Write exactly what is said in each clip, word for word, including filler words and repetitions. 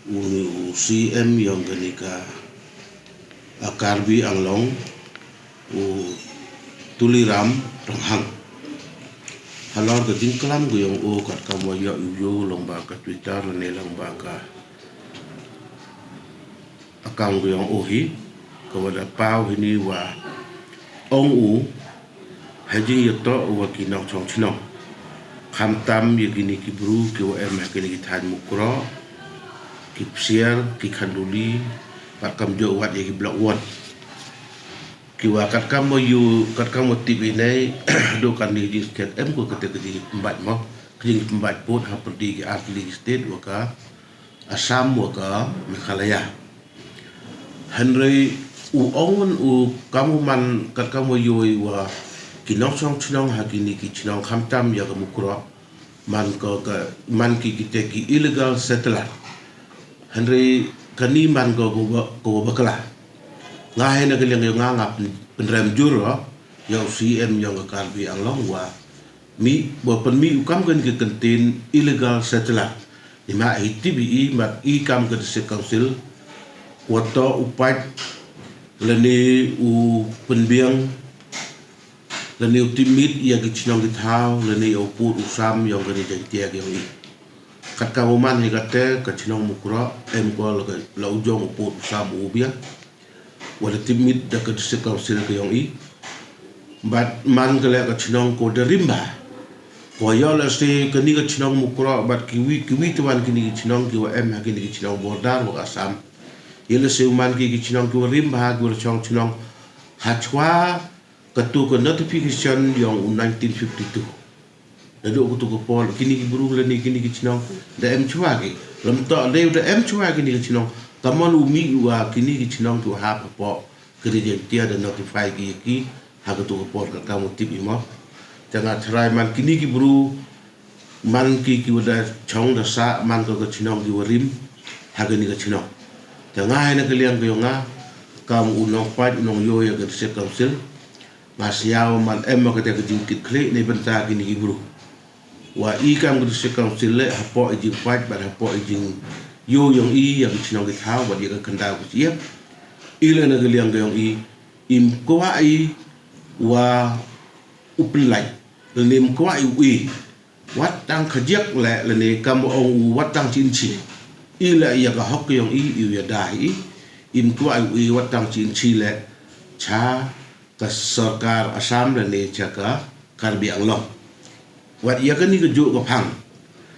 U ni u C M yong kani ka, a, Karbi Anglong, u Tuliram Ronghang. Halor ka jingklam ka yong u katkam wa yoh u yoh long ba ka Twitter lane long ba ka account ka yong u hi, ka wa da paw hi ni wa ong u, ha jingyatoh wa ki nongchong chnong, khamtam ya kini ki bru ki wa em ha kini ki thain Mukroh, ki Psiar, ki Khanduli, katkam jooh wat ya ki Block One. Ki wa katkam wa yoh, katkam wa tip i nei, do kani ka jingstet em ko kata ka jingpynbait mo, ka jingpynbait pud ha pyrdi ki ar tylli ki state wa ka Assam wa ka Meghalaya. Hynrei u ong u kam u man katkam wa yoh i wa ki nongchong chnong ha kini ki chnong khamtam ya ka Mukroh, man ko ka, man ki kite ki illegal settler. Hynrei kani man ko ko wa, ko wa bakla. Nga hei na ka liang yong nga nga pyn-, pynrem jur ro, ya u C M yong ka Karbi Anglong wa mih, wa pynmih u kam kani ka kyntien illegal settler. Ni ma hi tip i mat i kam ka District Council, wa toh u pait, lane u pynbiang, lane u tipmit ya ki chnong ki thaw, lane u pud u sam yong kani ka Jaiñtia ka yong i. Katkam u man hi kate ka chnong Mukroh, em ko la ka, la u jong u pud u sam u biang. Wa da tipmit da ka District Council ka yong i. Bad man ka le ka chnong ko da rim bha. Ko yoh la se kani ka chnong Mukroh, bad ki wi, ki wi twan kini ki chnong ki wa em ha kini ki chnong border wa ka Assam. Yoh la se u man ki ki chnong ki wa rim bha, ki wa chong chnong ha chwa katu ka notification yong u nineteen fifty-two. Da dooh katu ka por, kini ki bru lane kini ki chnong da em chwa ki. Lem toh dei da em chwa kini ki chnong, ka mon u mih wa kini ki chnong ki wa hap hapoh ka Ri Jaiñtia da notify ki ya ki ha katu ka por katkam u tip i mo. Te nga tharai man kini ki bru, man ki ki wa da chong da sah, man ko ka chnong ki wa rim ha kani ka chnong. Te nga hei na ka liang ka yong nga, kam u nongpait u nongyoh ya ka District Council, nga sñiaw man em ma kate ka jingkitkhlieh neibynta kini ki bru. Wa i kam ka District Council le hapoh i jingpait bad hapoh i jingyoh yong i ya ki chnong ki thaw bad ya ka khyndaw ka chyiap. I le na ka liang ka yong i, im kwah i wa u pynlait, lane im kwah i u i wat tang khajiak le, lane kam ong u wat tang chi inchi. I le ya ka hok ka yong i, i u ya da hi i, im kwah i u i wat tang chi inchi le cha ka sorkar Assam lane cha ka Karbi Anglong. Wat ya kani ka jooh ka phang,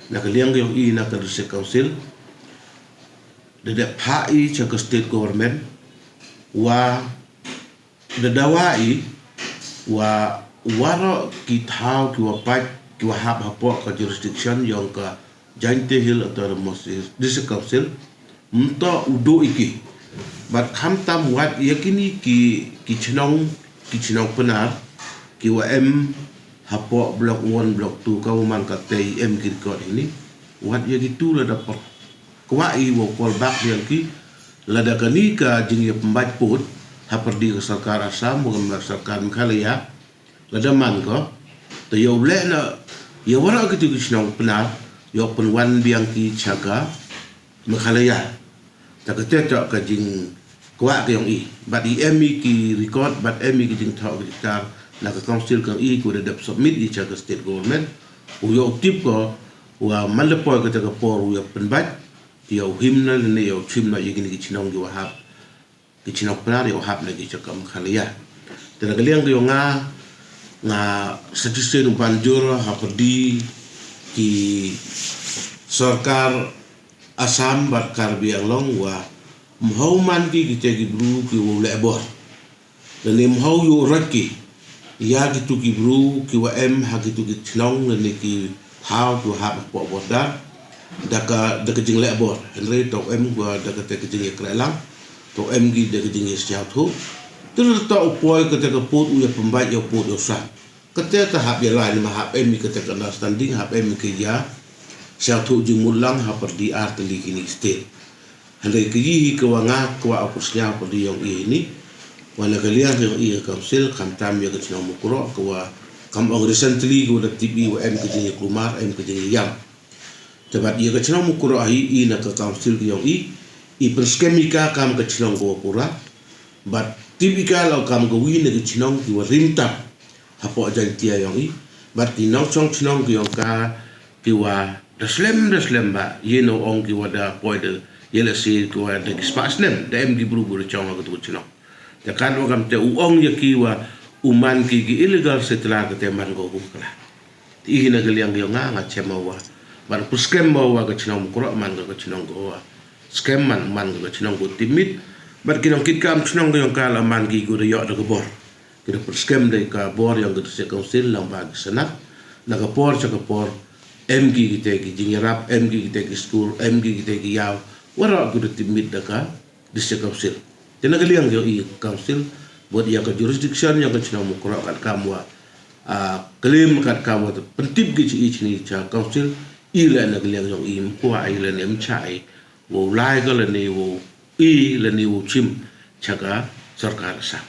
na ka liang ka yong i na ka District Council, da dep phah i cha ka State Government, wa da dawa i wa waroh ki thaw ki wa pait ki wa hap hapoh ka jurisdiction yong ka Jaintia Hills Autonomous District Council, mynta u dooh i ki. Bad khamtam wat ya kini ki, ki chnong, ki chnong Pnar, ki wa em hapoh Block One, Block Two, ka wa man kate i em ki record hi ni. Wat ya ki tu la da por. Kwah i wa u call back biang ki, lada kani ka jingyapynbait pud ha pyrdi ka sorkar Assam wa ka sorkar Meghalaya, lada man ko, te yow leh na, ya waroh ki tu ki chnong Pnar, yow pynwan biang ki cha ka Meghalaya. Te kate toh ka jingkwah ka yong i. Bad i em i ki record, bad em i ki jingthoh ki jingtar na ka council ka yong i, ko da dep submit i cha ka state government. U yow tip ko, wa man da poi kate ka por u ya pynbait, yow him na lane yow chim na ya kini ki chnong ki wa hap, ki chnong Pnar yow hap na ki cha ka Meghalaya. Te na ka liang ka yong nga, nga satisfied u ban jur ha pyrdi ki sorkar Assam bad Karbi Anglong wa mhaw man ki kite ki bru ki wa leh bor. Lane mhaw yoh rot ki ya ki tu ki bru ki wa em ha ki tu ki chnong lane ki thaw ki wa hap hapoh border da ka, da ka jingleh bor. Hynrei toh em wa da kate ka jingyakrehlang, toh em ki da ka jingyasñiawthooh. Te lada toh u poi kate ka pud u ya pynbait ya u pud ya u sam, kate ta hap ya lai, ni ma hap em i kate ka understanding, hap em i ka ya sñiawthooh jingmut lang ha pyrdi ar tylli kini ki state. Hynrei ka yi hi ka wa nga kwah u pynsñiaw pyrdi yong i hi ni, wa na ka liang yong i ka council, khamtam ya ka chnong Mukroh, ka wa kam ong recently ka wa da tip i wa em ka jingyakulmar, em ka jingyayam. Te bad ya ka chnong Mukroh hi i na ka council ki yong i, i pynskhem i ka kam ka chnong ko pura. Bad tip i ka la kam ka wi na ki chnong ki wa rim tam hapoh Jaintia yong i. Bad ki nongchong chnong ki yong ka ki wa da slem da slem ba, ye no ong ki wa da poi da, ye la si ki wa da ki spah snem da em ki bru bru chong ha ka tu chnong. Te kan wa kam te u ong ya ki wa u man ki ki illegal settler ka te man ko kum kala. Te i na ka liang yong nga nga chem wa. Bad pynskhem wa ka chnong Mukroh man ka ka chnong ko wa. Skhem man man ka ka chnong ko Tipmit. Bad ki nongkit kam chnong ka yong ka la man ki ko da yoh da ka bor. Ki da pynskhem da ka bor yong ka district council lang ba ki sanat. Na ka por cha ka por. Em ki ki te ki jingyarap, em ki ki te ki school, em ki ki te ki yaw. Waroh ko da Tipmit da ka district council. Te na ka liang yong i council, bad ya ka jurisdiction yong ka chnong Mukroh kat kam wa, ah, claim kat kam wa te pyntip ki chi i chini cha council, i la na ka liang yong i mkwa i la ne mcha i, wow lai ka la ne wow i la ne wow chim cha ka sorkar Assam.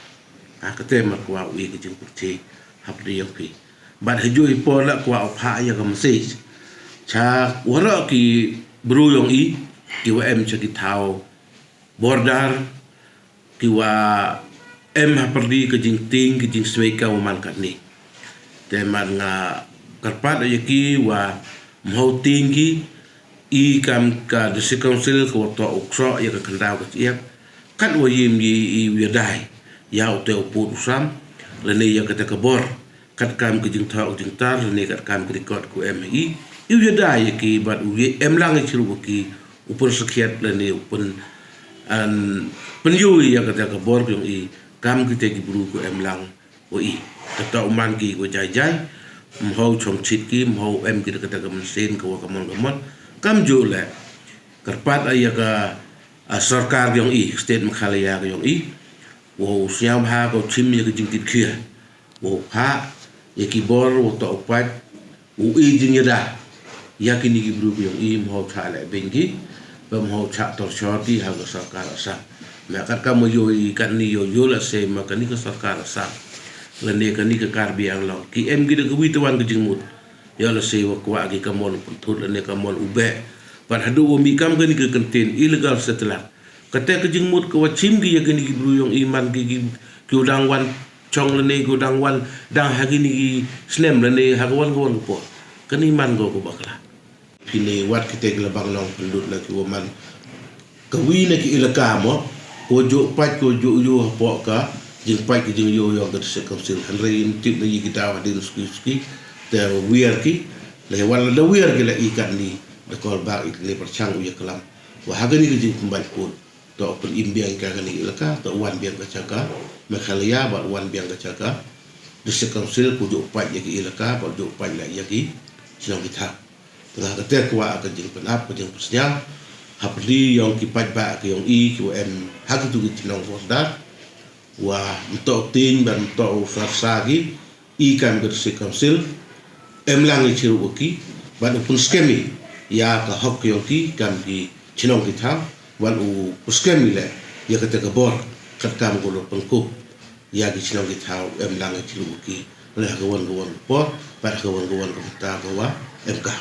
Ah, ka te mar kwa u i ka jingpyrthei hap di yong ki. Bad haju i por la kwa u pha ya ka message cha waroh ki bru yong i, ki wa em cha ki thaw border, ki wa em hapyrdi ka jingting, ka jingswei ka wa man katni. Te man nga kyrpad ya ki wa mhaw ting ki, i kam ka district council ka wa toh u ksoh ya ka khyndaw ka chiap, kat wa yim yi i u yadai ya u te u pud u sam, lane ya ka te ka bor. Kat kam ka jingthoh ka jingtar, lane kat kam ka record ku em i, i u yada ya ki, bad u ye em lang i chirup wa ki, u pynsakhiat lane u pyn, an, pynyoo ya ka te ka bor yong i, kam ki te ki bru ku em lang wa i. Kata u man ki wa jai jai, mhaw chong chit ki, mhaw em ki da ka te ka mynsiem ka wa ka mon ka mon, kam ju le, kyrpad ya ka, ah, sorkar yong i, state Meghalaya ka yong i, wow sñiaw bha ka u chim ya ka jingkit khia. Wow pha ya ki bor, wow toh u pait, wow i jingyada ya kini ki bru ki yong i, mhaw cha le beng ki, ba mhaw cha torchor ki ha ka sorkar Assam. Me kat kam wa yoo i katni yoo yoo la se ma kani ka sorkar Assam, lane kani ka Karbi Anglong, ki em ki da ka wi tawan ka jingmut. Ya la se wa kwah ki ka mon u pynthut lane ka mon u beh. Bad hadu wa mih kam kani ka kyntien illegal settler, ka te ka jingmut ka wa chim ki ya kini ki bru yong i, man ki ki, ki u dang wan chong lane ki u dang wan dang ha kini ki snem lane ha ka wan ka wan ka por. Kani man ko ka bakla. Phi ne wat ki te ki la bang long pynlut la ki wa man ka wi na ki ilaka mo, ko ju pait ko ju yoo hapoh ka jingpait ki jingyoo yong ka district council. Hynrei ym tip na yi ki daw hadien suki suki te wiar ki, le wan la da wiar ki la i katni, da call back i ne pyrchang u ya klam wa ha kani ka jingpynbait pud. Toh pyn im biang ka kani ka ilaka, toh wan biang ka cha ka Meghalaya, bad wan biang ka cha ka district council, ku ju pait ya ki ilaka, bad ju pait la ya ki chnong ki thaw. Te nga ka te kwah ka jingpynap, ka jingpynsñiaw hapyrdi yong ki paidbah ki yong i, ki wa em ha ki tu ki chnong border, wa mtoh ting bad mtoh u sarsa ki, i kam ka district council em lang i chirup wa ki, bad u pynskhem i ya ka hok yong ki kam ki chnong ki thaw, bad u pynskhem i le ya ka te ka bor kat kam ko lo pynkup ya ki chnong ki thaw, em lang i chirup wa ki, le ha ka wan ka wan ka por, bad ha ka wan ka wan ka bynta ka wa em ka.